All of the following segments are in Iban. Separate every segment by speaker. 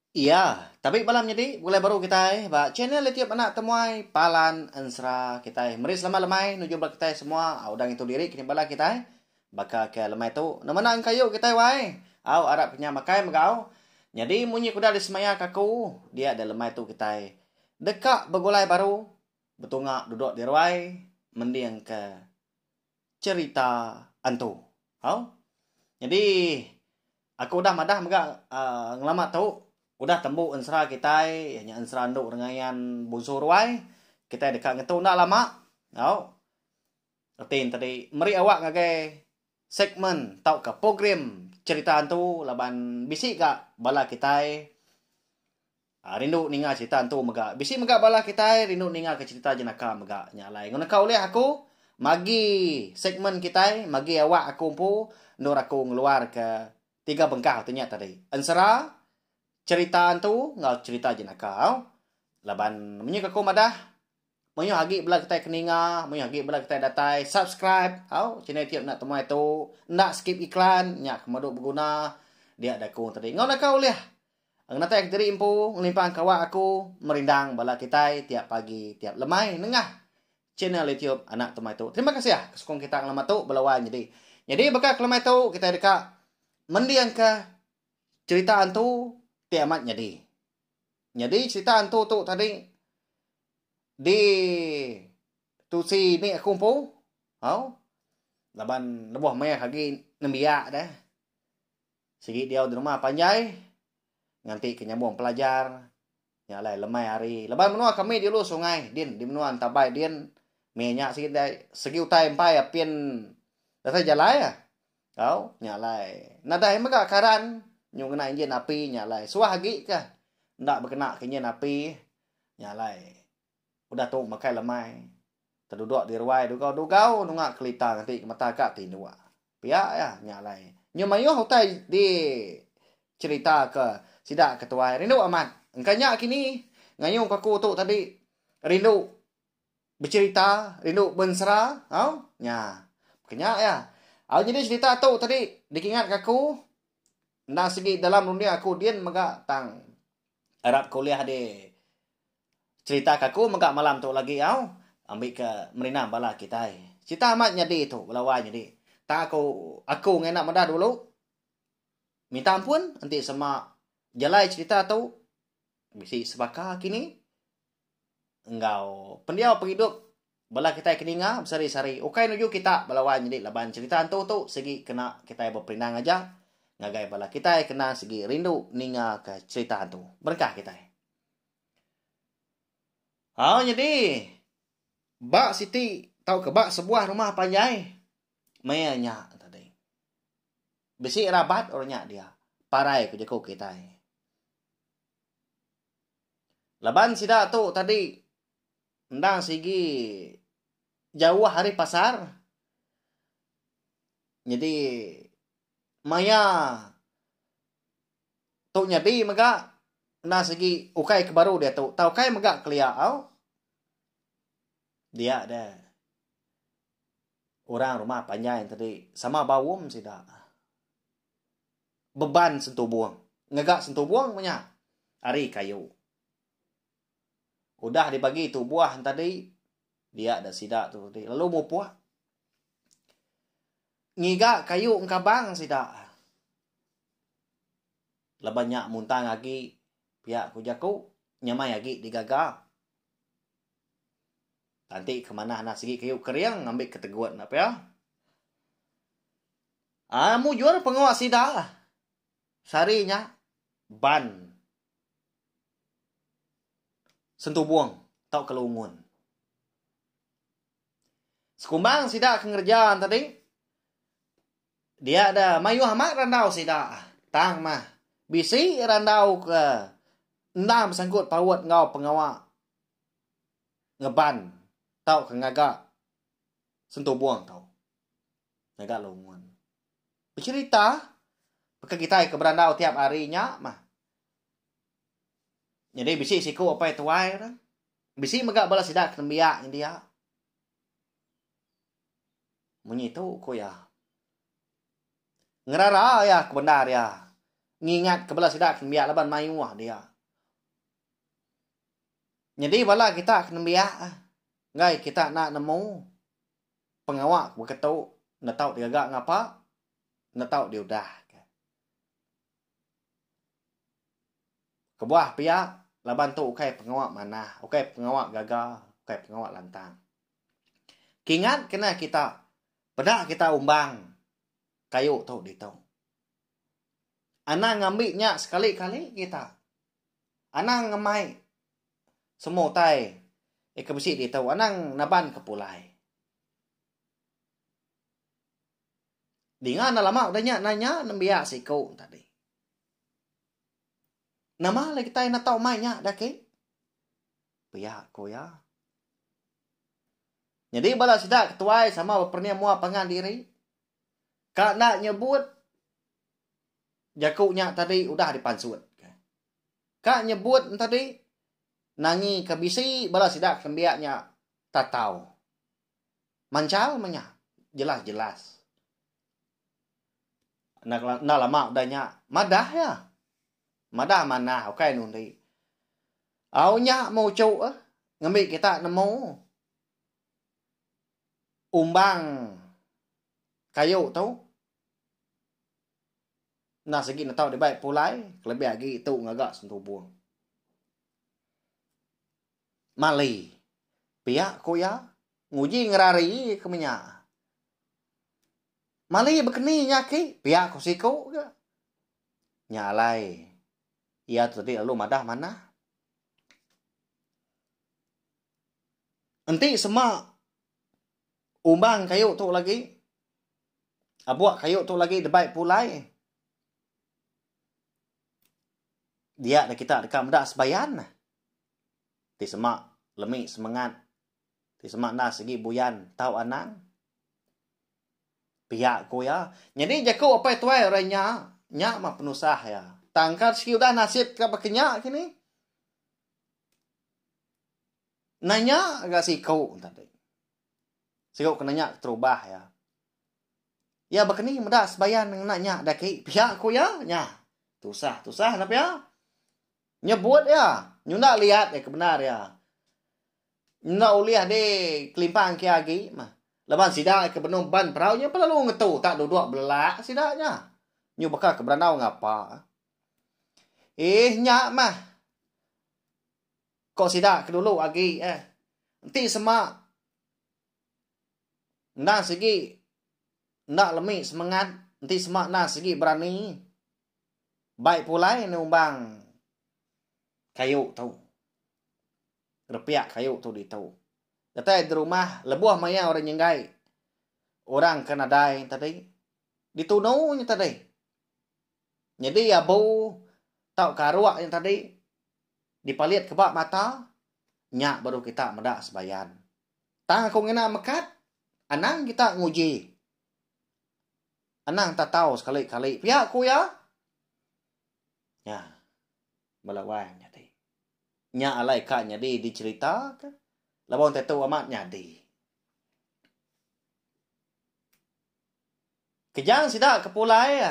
Speaker 1: Iya, tabi bala menyadi begulai baru kitai ba channel YouTube Anak Temuai Palan Ensera kitai. Meri selamat lemai nuju bala kitai semua udah ngintu diri kini bala kitai baka ke lemai tu. Nama enda engkayu kitai wai. Au arap ke nya makai mega au. Nyadi munyi ke udah disemaya ke aku dia da lemai tu kitai deka begulai baru betunga duduk di ruai mending ke cherita antu. Au. Nyadi aku udah madah mega uhh ngelama tu udah tembu ensera kitai iya nya ensera endu rengayan Bunsu Ruai kitai deka ngetu enda lama. Au. Reti ne tadi meri awak ngagai segmen tauka program cherita antu laban bisi ga bala kitai Rindu ninga cerita entu mega. Bisi mega bala kitai rindu ninga ke cerita jenaka mega. Nya alai nguneka ulih aku magi segmen kitai, magi awak aku empu endur aku ngeluar ke tiga bengkah tu nya tadi. Ensera, cerita entu enggau cerita jenaka au. Laban munyi ke aku madah mayuh agi bala kitai ke ninga, mayuh agi bala kitai datai subscribe au channel ti enda temuai tu, enda skip iklan nya ke medu beguna dia da aku tadi. Enggau naka ulih Ngenatai kediri empu ngelimpang kawa aku merindang bala kitai tiap pagi tiap lemai nengah channel YouTube Anak Tumai tu. Terima kasih ke sukung kita ngelama tu bala wai nyadi. Nyadi baka ke lemai tu kitai deka mendingka cherita antu ti amat nyadi. Nyadi cherita antu tu tadi di tusi ni aku empu au laban lebuh meh agi nembiak deh. Sigi diau di rumah panjai nganti ke nyambung pelajar nya alai lemai hari laban menua kami di ulu sungai din di menua Entabai din mih nya sigi dai segi utai empai apin datai jalai ah tau nya alai nadai mega karan nyu ngena enjin api nya alai suah agi ka enda bekena ke enjin api nya alai udah tu makai lemai tedudok di ruai dugau-dugau nunga kelita nganti ke mata ka tinduk. Pia iya nya alai. Nyu mayuh utai di cherita ke sida ke tuai rindu amat. Engka nya kini ngayu ke aku tu tadi rindu becherita, rindu bensera au nya. Ke nya iya. Au nyadi cherita tu tadi dikingat ke aku endang sigi dalam runding aku din mega tang arap ke ulih di Cherita ke aku mega malam tu lagi au ambi ke merindang bala kitai. Cherita amat nyadi tu bala wai nyadi. Tang aku aku ngena meda dulu minta ampun enti sema jalai cherita tu bisi sebaka kini enggau pendiau pengidup bala kitai ke ninga besehari-sehari ukai nuju kita bala wai nyadi laban cherita antu tu sigi kena kitai beperindang aja ngagai bala kitai kena sigi rindu ninga ke cherita antu. Berengkah kitai. Au nyadi ba siti tauka ba sebuah rumah panjai maya nya tadi. Bisi rabat orang nya dia parai ku jaku kitai. Laban sida tu tadi endang sigi jauh ari pasar nyadi maya Tu nyadi mega enda sigi ukai ke baru diatu tau ukai mega kelia au. Dia deh orang rumah panjai tadi sama baum sida. Beban sentubung ngaga sentubung meh nya ari kayu. Udah dibagi tubuh tadi dia deh sida tu tadi lalu mupuk ngiga kayu engkabang sida. Laban nya muntang agi pia ku jaku nyamai agi digaga. Enti ke manah enda sigi kayu kering ngambi ke tegut enda pia. Aaa mujur pengawa sida sehari nya ban sentubung tauka lungun. Sekumbang sida ke ngereja tadi Dia da mayuh amat randau sida. Tang mah bisi randau ke endang besangkut paut enggau pengawa ngeban tauka ngaga sentubung tu. Ngaga lungun. Becherita baka kitai ke berandau tiap hari nya mah. Nyadi bisi siku apai tuai re. Bisi mega bala sida ke nembiak nyendia. Munyi tu ku iya. Ngerara iya ke bendar iya. Ngingatka bala sida ke nembiak laban mayuh dia. Nyadi bala kita ke nembiak enggai kita enda nemu pengawa ke beketu enda tau digaga ngapa enda tau diudahka. Kebuah pia laban tu ukai pengawa manah, ukai pengawa gaga, ukai pengawa lantang. Kingat kena kita peda kita umbang kayu tu ditu. Anang ngambi nya sekali-kali kita. Anang ngemai semua utai ke bisi ditu. Anang naban ke pulai. Dinga enda lama udah nya nanya nembiak siku tadi. Nama alai kitai enda tau mai nya daki? Pia ku iya. Nyadi bala sida ketuai sama bepernih mua pangan diri. Ka enda nyebut jaku nya tadi udah dipansut. Ka nyebut tadi nangi ke bisi bala sida ke nembiak nya tatau. Manchal meh nya jelas-jelas. Enda enda lama udah nya madah iya. Madah manah ukai nundi. Au nya meh uchu eh ngambi kita nemu umbang kayu tu enda sigi ne tau dibai pulai kelebih agi tu ngaga sentubung. Mali pia ku iya nguji ngerari ke menya. Mali bekeni nya aki pia ku siku ga. Nya alai iya tu tadi lalu madah manah. Enti sema umbang kayu tu lagi abuk kayu tu lagi debai pulai dia da kita deka meda sebayan ti sema lemi semengat ti sema enda sigi buyan tau anang. Pia ku iya. Nyadi jaku apai tuai orang nya, nya mah penusah iya. Tang ka sigi udah nasit ka baka nya kini. Nanya ga siku tadi. Siku ke nanya keterubah iya. Iya baka ni meda sebayan ngena nya daki. Pia ku iya nya. Tusah tusah enda pia. Nyebut iya, nyunda liat iya ke bendar iya. Enda ulih di kelimpang ke agi mah. Laban sida ke benung ban perau nya pun lalu ngetu tak duduk belelak sida nya. Nyu baka ke berandau ngapa. Ih nya mah. Ko sida ke dulu agi eh. Enti sema endang sigi enda lemi semengat, enti sema endang sigi berani. Bai pulai numbang kayu tu. Repiak kayu tu ditu. Datai di rumah lebuh maya orang nyenggai orang ke nadai tadi ditunu nya tadi. Nyadi abu tauka aruk nya tadi dipalit ke ba mata nya baru kita meda sebayan. Tang aku ngena mekat anang kita nguji. Anang tatau sekali-kali pia ku iya. Nya bala wai nyadi. Nya alai ka nyadi dicherita ka laban utai tu amat nyadi. Kejang sida ke pulai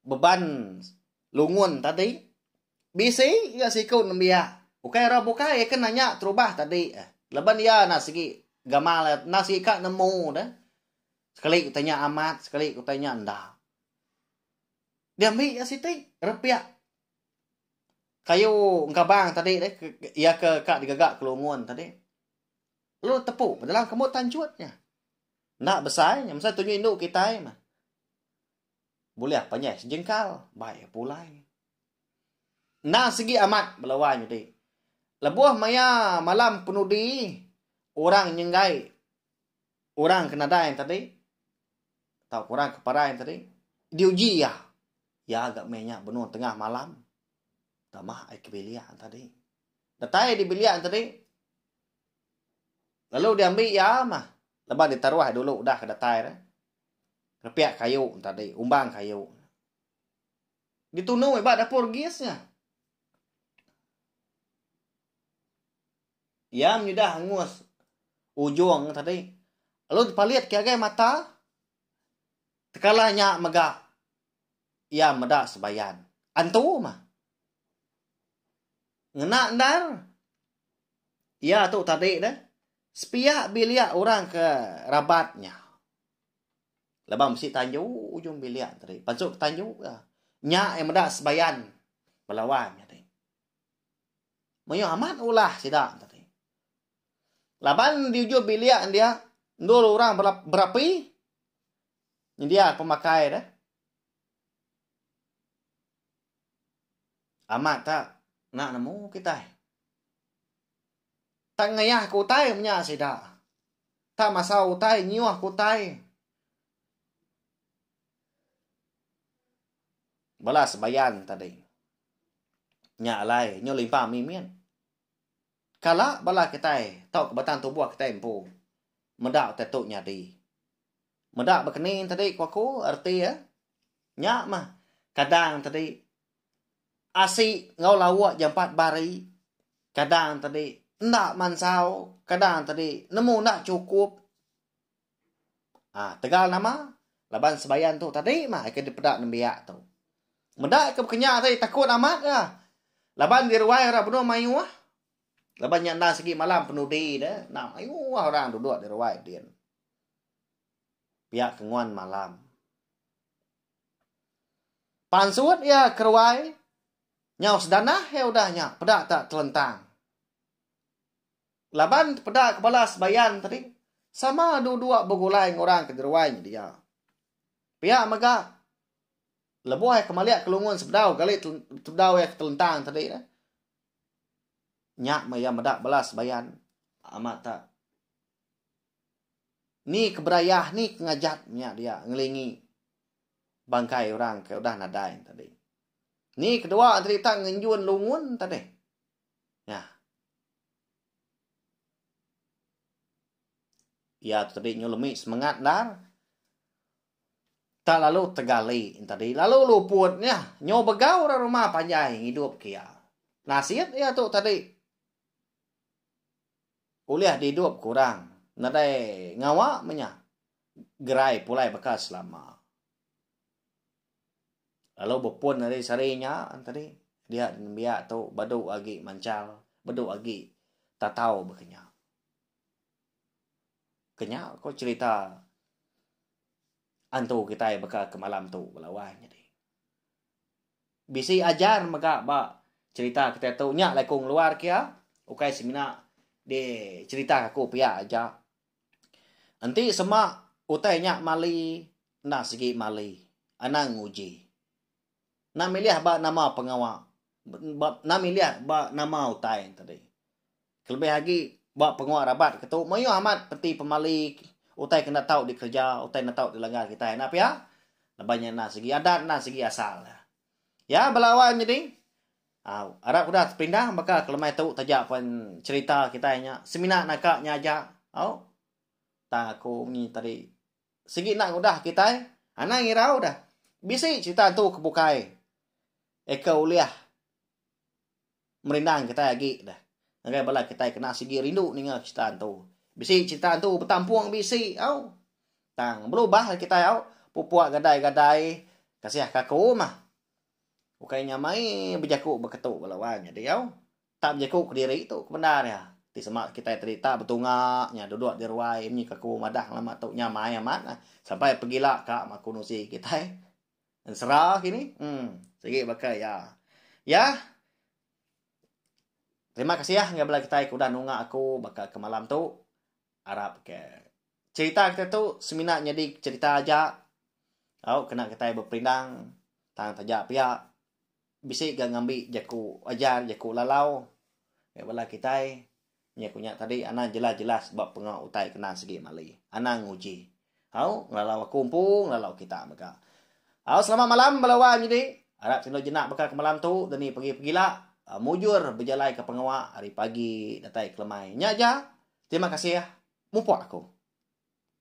Speaker 1: beban lungun tadi bisi ga siku nembiak ukai orang bukai ke nanya terubah tadi laban iya enda sigi gamal enda sigi ka nemu deh sekali utai nya amat sekali utai nya enda. Diambi iya siti repiak kayu engkabang tadi deh iya ke ka digaga ke lungun tadi lalu tepu dalam kemut tanchut nya. Enda besai nya mesai tunjuk indu kitai mah. Bulih panjai sejengkal bai pulai. Endang sigi amat bala wai nyadi. Lebuh maya malam penudi orang nyenggai orang ke nadai tadi tauka orang ke parai tadi diuji iya. Iya ga meh nya benung tengah malam tambah ai ke bilik tadi. Datai di bilik tadi lalu diambi iya mah laban ditaruh dulu udah ke datai re. Repiak kayu tadi, umbang kayu. Ditunu ba dapur gis nya. Iya menyudah angus ujung tadi. Lalu dipalit ke agai mata. Tekala nya mega. Iya meda sebayan. Antu mah. Ngena endar. Iya tu tadi deh. Sepiak bilik orang ke rabat nya. Laban bisi tanju ujung bilik tadi. Pansut ke tanju ka. Nya iya meda sebayan belawan nya tadi. Mayuh amat ulah sida tadi. Laban di ujung bilik dia endur orang berapi nyendia pemakai deh. Amat ta enda nemu kitai. Tak ngayah ke utai menya sida. Tak masau utai nyiuh ke utai. Bala sebayan tadi. Nya alai nyu limpang mimit. Kala bala kitai tauka batang tubuh kitai empu meda utai tu nyadi. Meda bekeni tadi ku aku erti iya. Nya mah kadang tadi asi enggau lauk jampat bari kadang tadi enda mansau kadang tadi nemu enda chukup. Aaa tegal nama laban sebayan tu tadi mah ke dipeda nembiak tu. Meda ke bekenya tadi takut amat ka laban diruai ira benung mayuh. Laban nya enda sigi malam penudi de enda mayuh orang duduk diruai din. Pia ke nguan malam. Pansut iya ke ruai, nyau sedanah iya udah nya peda tak telentang. Laban peda ke bala sebayan tadi, sama duduk begulai enggau orang ke diruai nyedia. Pia mega, lebuh iya ke malik ke lungun sebedau gali sebedau iya ke telentang tadi nya, nya meh iya meda bala sebayan amat tak Ni ke berayah ni ke ngajat nya dia ngelingi bangkai orang ke udah nadai tadi. Ni kedua tadi tak ngenjun lungun tadi. Nya. Iya tu tadi nyu lemi semengat endar. Tak lalu tegali tadi lalu luput nya nyu begau orang rumah panjai ngidup ke iya. Nasit iya tu tadi. Ulih didup ke orang nadai ngawa meh nya gerai pulai baka selama. Lalu bepun ari sehari nya tadi dia nembiak tu badu agi manchal badu agi tatau baka nya. Ke nya ko cherita antu kitai baka ke malam tu bala wai nyadi. Bisi ajar mega ba cherita kitai tu nya alai ku ngeluar kia ukai semina di cherita aku pia aja. Enti sema utai nya mali enda sigi mali anang nguji. Enda milih ba nama pengawa ba enda milih ba nama utai tadi. Kelebih agi ba pengawa rabat ke tu mayuh amat peti pemali utai ke enda tau dikereja utai enda tau dilanggar kitai enda pia. Laban nya enda segi adat enda segi asal. Ya bala awai nyadi au arap udah tepindah baka ke lemai tu taja pen cherita kitai nya semina naka nya aja au tang aku munyi tadi sigi enda ngudah kitai anang irau dah bisi cherita antu ke bukai eka ulih Merindang kitai agi deh. Ngagai bala kitai kena sigi rindu ninga cherita antu. Bisi cherita antu betampung bisi au. Tang berubah agi kitai au pupuk gadai-gadai kasih ka aku mah. Ukai nya mai bejaku beketu bala wang nyadi au. Tak bejaku kediri tu ke bendar iya. Ti sema kitai tadi tak betunga nya duduk di ruai munyi ka aku madah ngelama tu nya mai amat nah. Sampai pegila ka aku nusi kitai. Ensera kini. Hmm. Sigi baka iya. Ya. Terima kasih ah ngagai bala kitai ke udah nunga aku baka ke malam tu. Arap ke cerita kita tu semina nyadi cerita aja. Au kena kitai beperindang tang taja pia bisi ga ngambi jaku ajar jaku lalau ngagai bala kitai. Nya ku nya tadi anang jelas-jelas ba pengawa utai kena sigi mali. Anang nguji. Au ngelalau aku empu ngelalau kita mega. Au selamat malam bala wai nyadi. Arap sinu jenak baka ke malam tu dani pagi pegila mujur bejalaika pengawa ari pagi datai ke lemai. Nya aja. Terima kasih. Mupuk aku.